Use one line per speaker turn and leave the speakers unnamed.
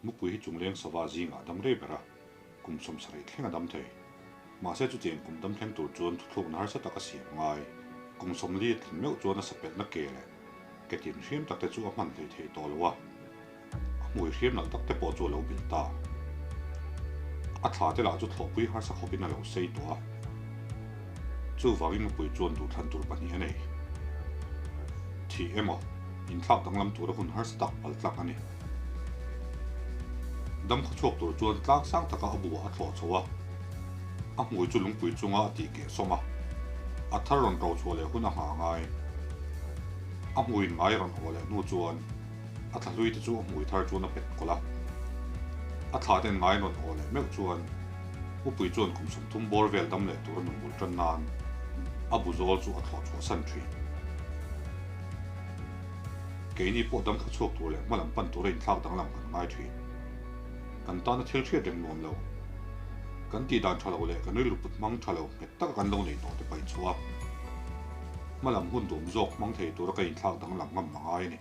Mupui hi chungleng sava zingah a dam rei ber a, kum 70 thleng a dam thei. Mahse chutiang kum dam thleng tur chuan thuthlukna harsa tak a siam ngai. Kum 40 a tlin meuh chuan a sapelhna ke leh ke tin hriam tak te chu a hman hlei thei tawh lo a, a hmui hriam nalh tak te pawh chu a lo bilh ta. A thla te lah chu thlawhpui harsa khawpin a lo sei tawh a. Chuvangin mupui chuan duhthlan tur pahnih a nei. Thih emaw, inthlak danglam tura hun harsa tak pal tlak a ni. Dam khaw chhuak tur chuan tlang sang taka a buah a thlawh chho a, a hmui chu lungpui chunga a tih keh sawm a, a thar rawn ro chhuah leh hun a nghah ngai. A hmuiin ngai rawn awh leh hnu chuan a thla hlui te chu a hmui thar chuan a pet kawlh a. A thla ten ngai rawn awh leh meuh chuan Upui chuan kum 30 bawr vel dam leh tur a nun bul tan nan a bu zawl chu a thlawh chhuah san thin. Keini pawh dam khaw chhuak tur leh hma lam pan tura inthlak danglam kan ngai thin. Kan tana thil hriat reng nuam lo. Kan tih dan tha lo leh kan rilru put hmang tha lo nghet taka kan lo nei tawh te paih chhuah a, hma lam hun dum zawk hmang thei tura ka inthlak danglam ngam a ngai a ni.